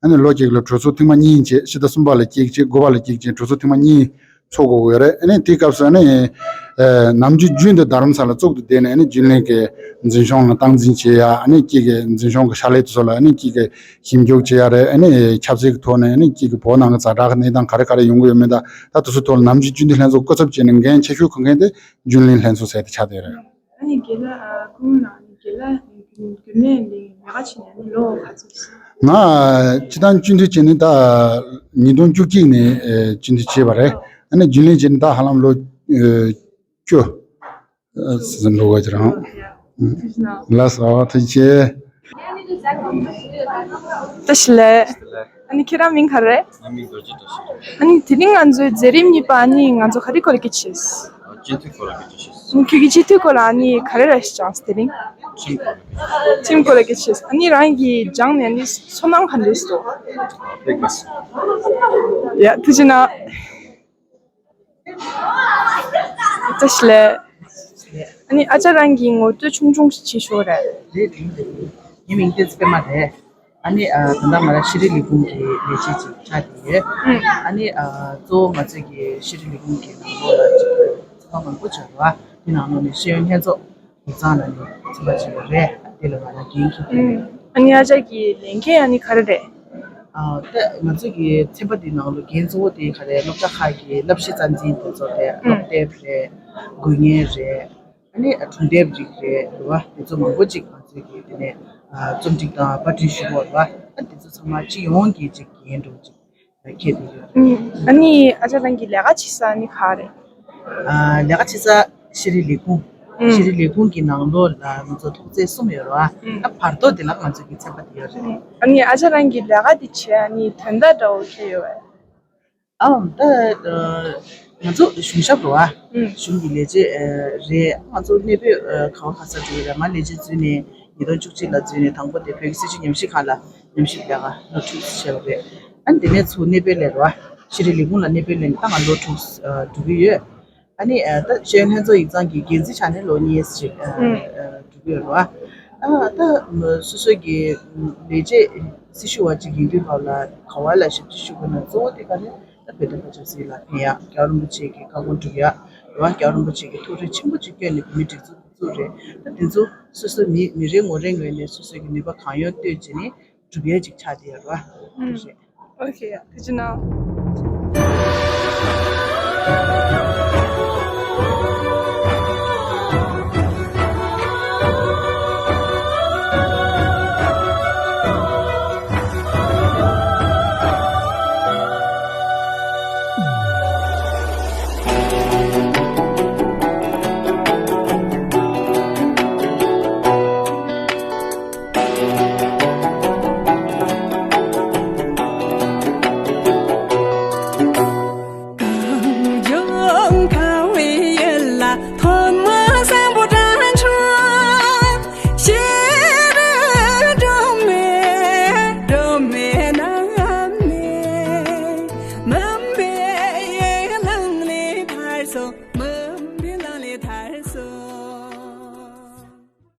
ཨ་ནི་ལོ་གཅིག་ལ་གྲོས་ཚོགས་ཐེངས་མ་གཉིས་བྱས། ཕྱི་ཟླ་གསུམ་པ་ལ་གཅིག་བྱས། དགུ་པ་ལ་གཅིག་བྱས། གྲོས་ཚོགས་ཐེངས་མ་གཉིས་ཚོགས་དགོས་ཀྱི་ཡོད་རེད། ཨ་ནི་དེའི་སྐབས་སུ་ཨ་ནི། ཨ། ནམ་རྒྱུན་རྒྱུན་དུ་རྡ་རམ་ས་ལ་བཙུགས་ཏེ་བསྡད་ནས། ཨ་ནི་རྒྱུན་ལས་ཀྱི་འཛིན་སྐྱོང་ལ་སྟངས་འཛིན་བྱེད་ཡ། ཨ་ནི་གཅིག་གི་འཛིན་སྐྱོང་གི་བྱ་ལས་དེ་ཚོ་ལ་ཨ་ནི་གཅིག་གི་ཞིབ་འཇུག་བྱེད་ཡ་རེད། ཨ་ནི་ཆབ་སྲིད་ཀྱི་ཐོག་ནས་ཨ་ནི་གཅིག་གི་བོད་ནང་གི་ཛ་དྲག་གི་གནས་སྟངས་ག་རེ་ག་རེ་ཡོང་གི་ཡོད་མེད། ད་ད་དེ་ཚོའི་ཐོག་ལ་ནམ་རྒྱུན་རྒྱུན་ལས་ལྷན་ཚོགས་སྐུ་ཚབ་བྱས་ནས་འགན་ཆེ་ཤོས་འཁུར་མཁན་དེ་རྒྱུན་ལས་ལྷན་ཚོགས་ཟེར་དེ་ཆགས་བསྡད་ཡོད་རེད། ཨ་ནི་རྒན་ལགས། ཨ། སྐུ་ངོ་ལགས། ཨ་ནི་རྒན་ལགས་རྒྱུན་ལས་ལས་ཀ་བྱེད་ནས་ཨ་ནི་ལོ་ག་ཚོད་ཞིག་ང་སྤྱིར་བཏང་སྤྱི་འཐུས་བྱས་ནས་ད་ཉིས་སྟོང་བཅུ་གཅིག་ནས་ཨེ་སྤྱི་འཐུས་བྱས་པ་རེད། ཨ་ནི་རྒྱུན་ལས་བྱས་ནས་ད་ཧ་ལམ་ལོ་ཨེ་བཅུ་ཟིན་འགྲོ་གི་རེད། ལགས་སོ། ཐུགས་རྗེ་ཆེ། བཀྲ་ཤིས་བདེ་ལེགས། ཨ་ནི་ཁྱེད་རང་མིང་ག་རེ་རེད། ང་མིང་རྡོ་རྗེ་བཀྲ་ཤིས་རེད། ཨ་ནི་དེ་རིང་ང་ཚོའི་མཛད་རིམ་གཉིས་པ་ཨ་ནི་ང་ཚོ་ག་རེ་སྐོར་ལ་སྐད་ཆ་བཤད། སྤྱི་འཐུས་སྐོར་ལ་སྐད་ཆ་བཤད། ཁྱོད་ཀྱིས་སྤྱི་འཐུས་སྐོར་ལ་ཨ་ནི་ག་རེ་རེད་སྦྱངས་དེ་རིང་། ཁྲིམས་སྐོར་ལ་སྐད་ཆ་བཤད། ཁྲིམས་སྐོར་ལ་སྐད་ཆ་བཤད། ཨ་ནི་རང་གིས་སྦྱངས་ནས་ཨ་ནི་ཚོར་སྣང་ག་འདྲ་ཞིག་འདུག་དཔེ་དགའ་སོང་། ཡ། ཐུགས་རྗེ་གནང་། བཀྲ་ཤིས་བདེ་ལེགས། ཨ་ནི་ཨ་ཅག་རང་གི་ངོ་སྤྲོད་ཆུང་ཆུང་ཞིག་བྱེད་ཤོག་རེད། རེད། རེད། རེད། ངའི་མིང་བསྟན་འཛིན་པད་མ་རེད། ཨ་ནི་ཨ་ད་ལྟ་ང་རང་ཤེས་རིག་ལས་ཁུངས་ཀྱི་ལས་བྱེད་ཅིག་ཆགས་བསྡད་ཡོད། ཨུམ། ཨ་ནི་ཨ་གཙོ་བོ་ང་ཚོས་ཀྱི་ཤེས་རིག་ལས་ཁུངས་ཀྱི་ནང་ལོགས་ལ་ཅིག་ཚོགས་པ་མང་པོ་ཆགས་འདུག་ཨ། དེ་ནང་ལོགས་ནས་ཤེས་ཡོན་ལྷན་ཚོགས་ཡིག་ཚང་ལ་ནི་ཚན་པ་ཆེན་པོ་རེད། དེ་ལ་ང་རང་འགན་འཁྱེར་གྱི་ཡོད། ཨ་ནི་ཨ་ཅག་གི་ལས་འགན་ཨ་ནི་ག་རེ་རེད། ཨ་ད་ང་ཚོ་གི་ཚན་པ་འདི་ནང་ལོ་འགན་གཙོ་བོ་དེ་ག་རེ། སློབ་གྲྭ་ཁག་གི་བསླབ་གཞི་རྩ་འཛིན་དེ་ཚོ་རེད། སློབ་དེབ་རེད། འགུལ་བརྙན་རེད། ཨ་ནི་སྒྲུང་དེབ་རིགས་རེད། རེད་བ། དེ་ཚོ་མང་པོ་ཅིག་ང་ཚོ་གི་དེ་ནས་ཨ་རྩོམ་སྒྲིག་དང་པར་སྐྲུན་ཞུ་བ་རེད་བ། ཨ་དེ་ཚོ་ཚང་མ་སྤྱི་ཡོངས་ཀྱི་ཅིག་འགན་འགྲོ་ཅིག་ཁྱེད་དེ་ཡོད་རེད། ཨ་ནི་ཨ་ཅག་རང་གི་ལས་ཀ་བྱེད་ས་ནི་ག་རེད། ཨ་ལས་ཀ་བྱེད་ས་ཤེས་རིག་ལས་ཁུངས། ཨུམ། ཤེས་རིག་ལས་ཁུངས་ཀྱི་ནང་ལོགས་ལ་ང་ཚོ་ཐོག་བརྩེགས་གསུམ་ཡོད་རེད་བ། ཨུམ། ད་བར་ཐོག་དེ་ལ་ང་ཚོ་གི་ཚན་པ་དེ་ཡོད་རེད། ཨུམ། ཨ་ནི་ཨ་ཅག་རང་གི་ལས་ཀ་དེ་བྱེད་ཨ་ནི་དོན་དག་འདྲ་བོ་ཁྱེད་ཡོད་བས། ཨམ། ད་ང་ཚོ་གཞུང་ཞབས་རེད་བ། ཨུམ། གཞུང་གི་ལས་བྱེད་རེད། ང་ཚོ་གནས་སྤོས་ག་བ་ག་ས་འགྲོ་གི་རེད། ང་ལས་བྱེད་འཛུལ་ནས་ཉིས་སྟོང་བཅུ་གཅིག་ལ་འཛུལ་ནས་དང་པོ་དེ་བོད་ཀྱི་སྲིད་བྱུས་ཉམས་ཞིབ་ཁང་ལ་ཉམས་ཞིབ་ལས་ཀ་ལོ་དྲུག་བྱས་པ་རེད། ཨ་ནི་དེ་ནས་ཚུར་གནས་སྤོས་ལས་རེད་བ། ཤེས་རིག་ལས་ཁུངས་ལ་གནས་སྤོས་ལས་ནས་ད་ང་ལོ་དྲུག་འགྲོ་གི་ཡོད། ཨ་ནི་ད་ཤེས་ཡོན་ལྷན་ཚོགས་ཡིག་ཚང་གི་འགན་འཛིན་ཆགས་ནས་ལོ་གཉིས་ཅིག་ཨ་ཨ་འགྲོ་གི་ཡོད་རེད་བ། ཨ་ད་སོ་སོ་གི་ལས་བྱེད་སྲི་ཞུ་བ་ཅིག་ཡིན་དུས་སྐབས་ལ་ག་བ་ལ་ཞབས་ཕྱི་ཞུ་དགོས་ན་གཙོ་བོ་དེ་ག་རེ། ད་བོད་དོན་ལ་ཆབ་སྲིད་ལ་ཕན་ཡག་རྒྱལ་བ་རིན་པོ་ཆེ་གི་བཀའ་དགོངས་སྒྲུབ་ཡག་རེད་བ། རྒྱལ་བ་རིན་པོ་ཆེ་གི་ཐུགས་རེ་ཆེན་པོ་ཅིག་བསྐྱོན་ནས་བོད་མིའི་སྒྲིག་འཛུགས་བཙུགས་རེད། ད་དེ་ཚོ་སོ་སོའི་མི་མི་རེ་ངོ་རེ་ངོས་ནས་སོ་སོ་གི་ནུས་པ་གང་ཡོད་བཏོན་བྱས་ནས་སྒྲུབ་ཡས་ཅིག་ཆགས་བསྡད་ཡོད་རེད་བ། ཨུམ། དེ་རེད། ཨོ་ཁེ། ཡ། ཐུགས་རྗེ་གནང་།